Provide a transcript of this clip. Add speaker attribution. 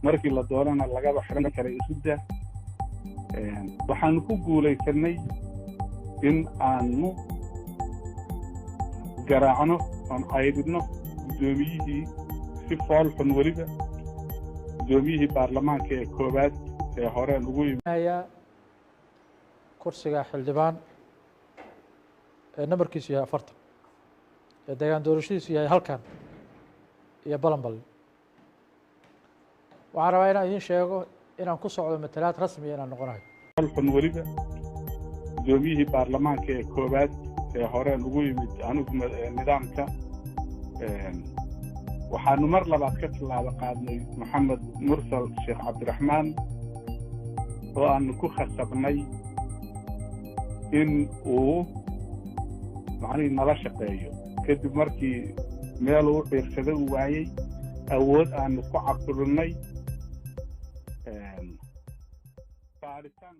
Speaker 1: Markii la doonana lagaba xiran karay isudda. Waxaanu ku guulaysanay in aanu garaacno oon caydhino guddoomiyihii si fool xun, weliba guddoomiyihii baarlamaanka ee koowaad ee horeen ugu yimid
Speaker 2: kursiga xildhibaan ee nambarkiisu yahay 40 ee deegaan doorashadiisu yahay halkan iyo Balanbal. Waxaan rabaa inaan idiin sheego inaan ku socdo matalaad rasmiya inaan noqonayo.
Speaker 1: Xun weliba guddoomiyihii baarlamaanka ee koowaad ee horeen ugu yimid anigu nidaamka. Waxaanu mar labaad ka tallaabo qaadnay Maxamed Mursal Sheekh Cabdiraxmaan oo aanu ku khasabnay in uu macnihii nala shaqeeyo, kadib markii meel uu ciirsada u waayey awood aanu ku caburinnay baaritaan.